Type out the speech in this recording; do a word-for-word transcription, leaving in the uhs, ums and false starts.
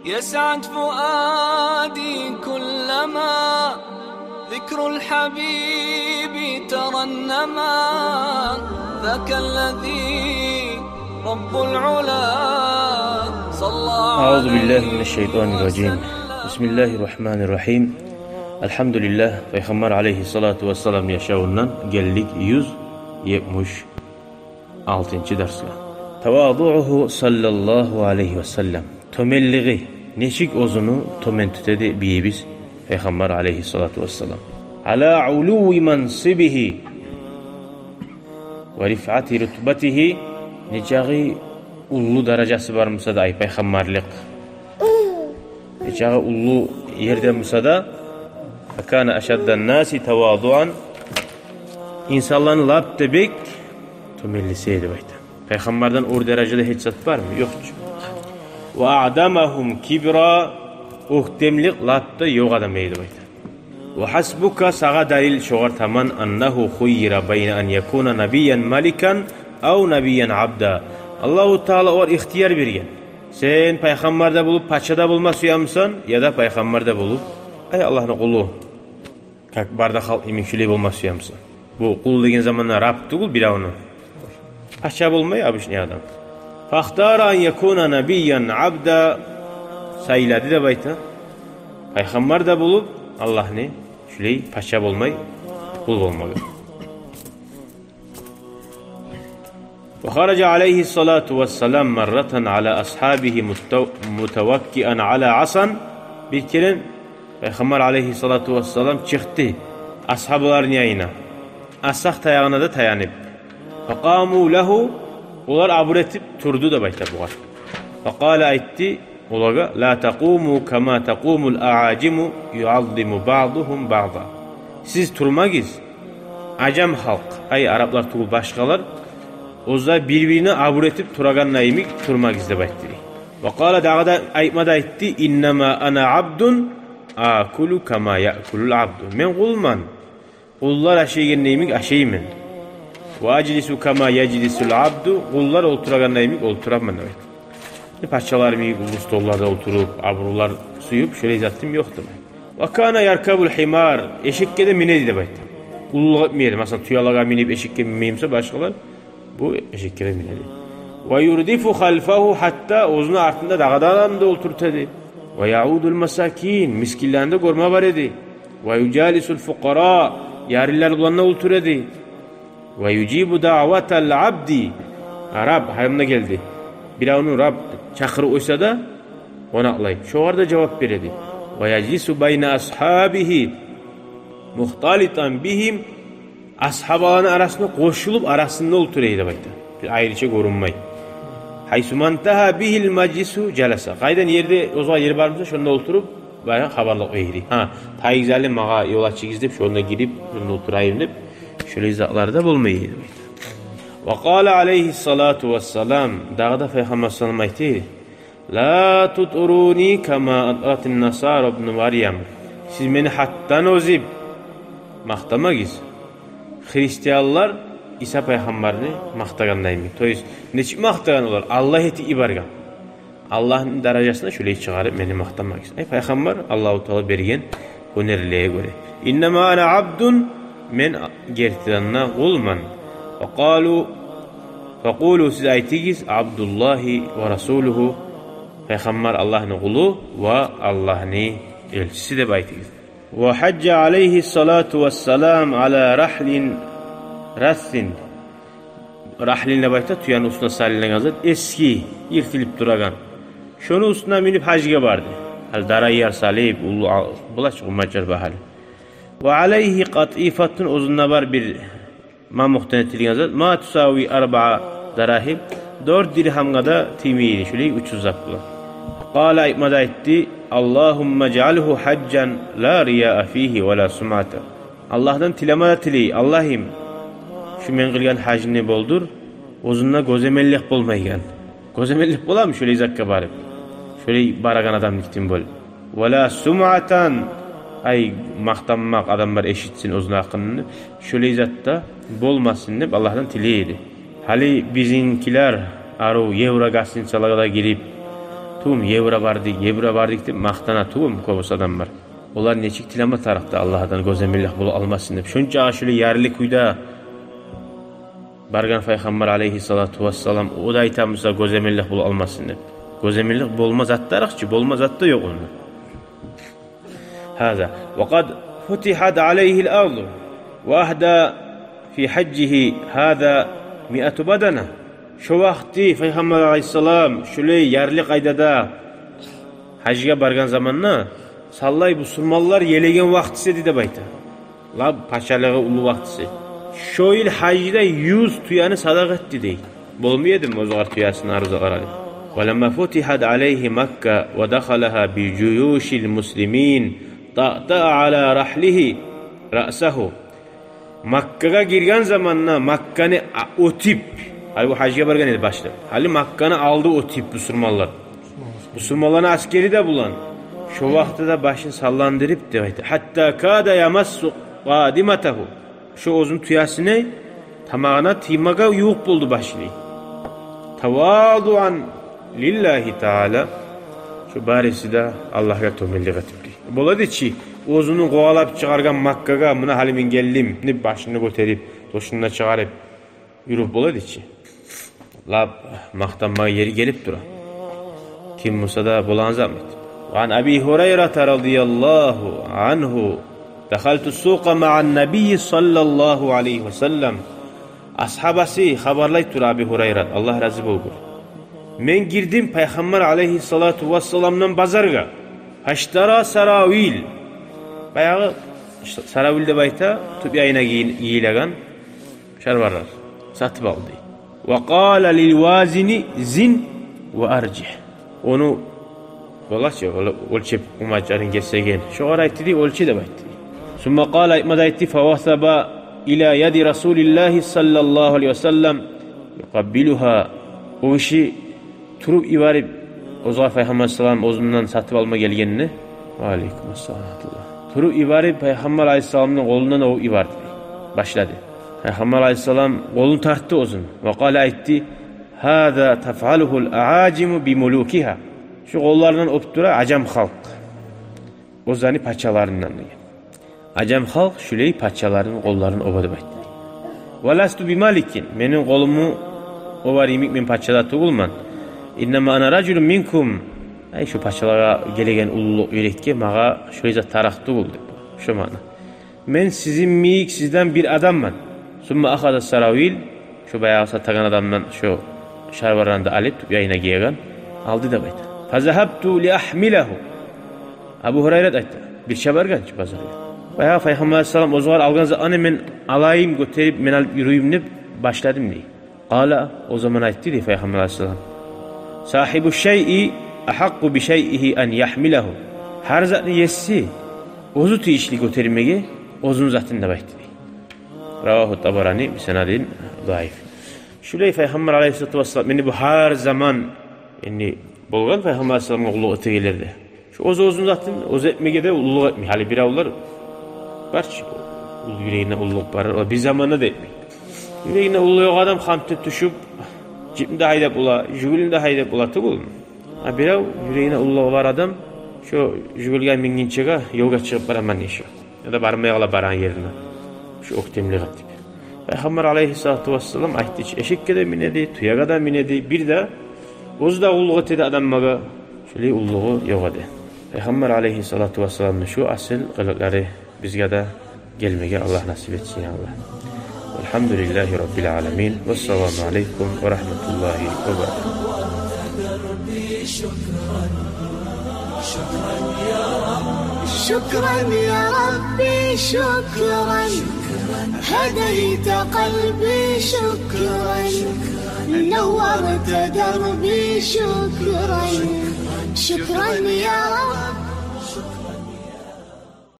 يسعد فؤادي كلما ذكر الحبيب ترنما. ذاك الذي رب العلا صلى عليه وسلم. أعوذ بالله من الشيطان الرجيم. بسم الله الرحمن الرحيم. الحمد لله. Пайхаммар алейгьиссалату вассалам яшавундан гелдик юз етмиш алтынчы дарсгъа. Тавадугьугьу саллаллагьу алейгьи ва саллам. Тёменлиги, нечик оьзюню тёмен тюте эди бийибиз Пайхаммар алейгьиссалату вассалам. Ала улуви мансибигьи ва рифъати рутбатигьи. Нечакъы уллу даражасы бар буса да, ай, пайхаммарлыкъ, нечакъы уллу ерде буса да, факана ашаддан наси тавадуан. Инсанланы лап да бек тёменлиси эди деп айта. Пайхаммардан оьр даражада гьеч зат бармы? Ёкъ чу. Ва аъдамагьум кибра, оьктемлик лап да ёкъ адам эди деп айта. Ва хасбука, сагъа далил шогъар таман, аннагьу хуййира байна ан якуна набиян маликан ав набиян абда. Аллагьу Таала огъар ихтияр берген. Сен пайхаммар да болуп, пача да болма сюемисен, яда пайхаммар да болуп, ай, Аллагьны къулу, как бары да халкъ йимик шулай болма сюемисен? Бу къул деген заманда раб тюгюл биревню. Пача болмай обычный адам. Фахтара ан якуна набиян абда, сайлады деп айта. Пайхаммар да болуп, Аллагьны шулай пача болмай, къул болмагъа. Ва хаража алейгьиссалату вассалам марратан ала асгьабигьи мутав-, мутаваккиан ала асан. Бир керен Пайхаммар алейгьиссалату вассалам чыкъды асгьабаларыны янына, асгьаб таягъына да таянып. Факъаму лагьу, олар абур этип турду деп айта бугъар. Факъала, айтды олагъа: ла такъуму кама такъумул аъажиму юаззиму баъдугьум баъда. Сиз турмагъыз, ажам халкъ, ай, араблар тюгюл башгъалар, оьзлер бир-бирине абур этип турагъанда йимик турмагъыз деп айтды. Ва къала, дагъы да айтма да айтды: иннама ана абдун акулу кама якулул абду. Мен къулман. Къуллар ашайгъанда йимик ашайман. Ва ажлису кама яжлисул абду. Къуллар олтурагъанда йимик олтураман деп айтды. Пачалар йимик уллу столларда олтуруп, абурлар сююп, шолай затым ёкъ деп айтды. Ва кана яркабул химар. Эшекге де мине эди деп айтды. Уллулукъ этмей эди. Масала, тюеге минип эшекге минмей буса башгъалар, бу эшекге де мине эди. Ва юрдифу халфагьу, гьатта оьзюню артында дагъы да адам да олтурта эди. Ва яудул масакин, мискинлени де гёрме бара эди. Ва южалисул фукъара, ярлылар булан да олтура эди. Ва южибу даъватал абди. Раб, гьайымда гелди. Биревню раб чакъырып къойса да, къонакълай, шогъар да жавап бере эди. Ва яжлису байна асгьабигьи мухталитан бигьим. Асгьабаланы арасына къошулуп, арасында олтура эди деп айта. Бир айрыча гёрюнмей. Гьайсумантагьа бигьил мажлису жаласа. Къайдан ерде оьзюне ер бар буса, шонда олтуруп, баягъы хабарлап къоя эди. Гьа, тайыгъыз гьали, магъа ёл ачыгъыз деп, шонда гирип, шонда олтурайым деп, шолай затлар да болмай эди деп айта. Ва къала алейгьиссалату вассалам, дагъы да Пайхаммар саллаллагьу алейгьи ва саллам айтды: ла тутруни кама атратин насара ибну Марьям. Сиз мени гьатдан озуп макътамагъыз, христианлар Иса пайхаммарны макътагъанда йимик. То есть, нечик макътагъан олар? Аллагь этип йиберген. Аллагьны даражасына шолай чыгъарып мени макътамагъыз. Ай, пайхаммар Аллагьу Таала берген гьюнерлеге гёре. Иннама ана абдун, мен гертиден де къулман. Факъалу, факъулу, сиз айтыгъыз: Абдуллагьи ва расулугьу, пайхаммар Аллагьны къулу ва Аллагьны элчиси деп айтыгъыз. Ва гьажжа алейгьиссалату вассалам ала рагьлин рассин. Рагьлин деп айта тюени уьстюне салынагъан зат, эски, йыртылып турагъан. Шону уьстюне минип гьажгъа барды. Гьали дараяр салып, уллу ал-, булай чы къумачар багьалы. Ва алейгьи къатифатун, оьзюнде бар бир мамукъдан этилген зат. Ма тусави арбаа дарагьим. Дёрт диргьамгъа да тиймей эди, шолай учуз зат булан. Къала, айтма да айтды: Аллагьумма жаалгьу гьажжан ла рияа фигьи ва ла сумъата. Аллагьдан тилеме де тилей: Аллагьым, шу мен къылгъан гьажны болдур, оьзюнде гёземеллик болмайгъан. Гёземеллик боламы шолай затгъа барып? Шолай барагъан адамны китин бол. Ва ла сумъатан, ай, макътанмакъ, адамлар эшитсин оьзюню гьакъында, шолай зат да болмасын деп Аллагьдан тилей эди. Гьали бизинкилер арив еврогостиницалагъа да гирип, тюгюлмю, евро бардыкъ, евро бардыкъ деп макътана тюгюлмю кёбюсю адамлар. Олар нечик тилеме тарыкъ да Аллагьдан гёземеллик болуп алмасын деп. Шончакъы шулай ярлы кюйде баргъан Пайхаммар алейгьиссалату вассалам, о да айта буса гёземеллик болуп алмасын деп. Гёземеллик болма зат тарыкъ чы, болма зат да ёкъ онда. هذا وقد فتحت عليه الأرض وأهدى في حجه هذا مائة بدنة. Шо вакъти Пайхаммар алейгьиссалам шулай ярлы къайдада гьажгъа баргъан заманда, савлай бусурманлар елеген вакътиси эди деп айта. Лап пачалыгъы уллу вакътиси. Шо йыл гьажда юз тюени садагъа этди дей. Болмай эдими оьзюгер тюесин арза къарали. ولما فتحت عليه مكة ودخلها بجيوش المسلمين طأطأ على رحله رأسه. Маккагъа гирген заманда Макканы а-, оьтюп, гьали бу гьажгъа баргъан эди башда. Гьали Макканы алды оьтюп бусурманлар. Бусурманланы асгери де булан. Шо вакътиде башын салландырып деп айта. حتى كاد يمس قادمته. Шо оьзюню тюесине, тамагъына тиймеге ювукъ болду башы дей. تواضعا لله تعالى. Шо бариси де Аллагьгъа тёбенлик этип дей. Бола эди чи, оьзюню къувалап чыгъаргъан Маккагъа, муна гьали мен гелдим деп башын гётерип, тёшюн де чыгъарып юрюп бола эди чи. Лап макътанмагъа ери гелип тура. Ким буса да болагъан зат эди. وعن أبي هريرة رضي الله عنه: دخلت السوق مع النبي صلى الله عليه وسلم. Асгьабасы хабарлай тура Аби Гьурайрат, Аллагь рази болгъур. Мен гирдим Пайхаммар алейгьиссалату вассаламдан базаргъа. فاشترى سراويل. Баягъы саравил деп айта, тюп ягъына гийин-, гийилеген шарварлар сатып алды. وقال للوازن: زن وأرجح. Ону, бола чы, ола оьлчеп къумачларын гесеген. Шогъар айтды дей, оьлче деп айтды дей. ثم قال, айтма да айтды: فوثب إلى يد رسول الله صلى الله عليه وسلم يقبلها. О гиши туруп йиберип, оьзюне Пайхаммар саллаллагьу алайгьи васаллам оьзюнден сатып алма гелгенни. Ва алейкум ассалам ва рагьматуллагь. Туруп йиберип, Пайхаммар алайгьиссаламны къолундан оьбюп йиберди. Башлады. Пайхаммар алайгьиссалам къолун тартды оьзюн. Ва къала, айтды: «Гьаза тафъалугьул аъажиму би мулукигьа». Шу къолларындан оьбюп тура ажам халкъ. Оьзлени пачаларындан деген. Ажам халкъ шулай пачаларын къолларын оьбе деп айтды. «Ва ласту би маликин». Мени къолумну оьбер йимик мен пача да тюгюлмен. «Иннама ана ражулун минкум». Ай, шу пачалагъа гелеген уллулукъ юрекге, магъа шулай зат тарыкъ тюгюл деп. Шу маъна. Мен сизин йимик сизден бир адамман. Сумма ахаза саравил. Шу баягъы сатагъан адамдан шу шарварланы да алып, тюп ягъына гиеген, алды деп айта. «Фазагьабту ли ахмилагьу». Абу Гьурайрат айта, бирче баргъан чы базаргъа. Баягъы Пайхаммар алайгьиссалам оьзюгер алгъан затланы мен алайым, гётерип, мен алып юрюйюм деп башладым дей. Къала, о заман айтды дей Пайхаммар алайгьиссалам: «Сагьибу шайъи ахакъкъу би шайъигьи ан яхмилагьу». Гьар затны еси оьзю тийишли гётермеге оьзюню затын деп айтды дей. Равагьу Табарани би санадин заиф. Шулай Пайхаммар алайгьиссалату вассалам, энни бу гьар заман, энни болгъан Пайхаммар алайгьиссаламгъа къуллукъ этегенлер де. Шу оьз-оьзюню затын оьзю этмеге де уллулукъ этмей. Гьали биревлер бар чы, уллу юрегинде уллулукъ бар, о бир заманда да этмей. Юрегинде уллулугъу ёкъ адам хамтып тюшюп, джипни де гьайдап бола, жигулини де гьайдап бола тюгюлмю? А бирев юрегинде уллулугъу бар адам, шу жигулиге мингинчеге ёлгъа чыгъып бараман дей шу. Яда бармай къала барагъан ерине. Шу оьктемлик этип. Пайхаммар алайгьиссалату вассалам айтды чы, эшекге де минеди, тюеге де минеди, бир де оьзю де къуллукъ этеди адамлагъа, шулай уллулугъу ёкъ эди. Пайхаммар алайгьиссалату вассаламны шу асил къылыкълары бизге де гелмеге Аллагь насип этсин, я Аллагь. Валгьамдулиллагьи раббил аламин. Вассаламу алайкум ва рагьматуллагьи ва баракатугь. شكرا يا ربي شكرا، هديت قلبي شكرا، نورت دربي شكرا، شكرا يا رب.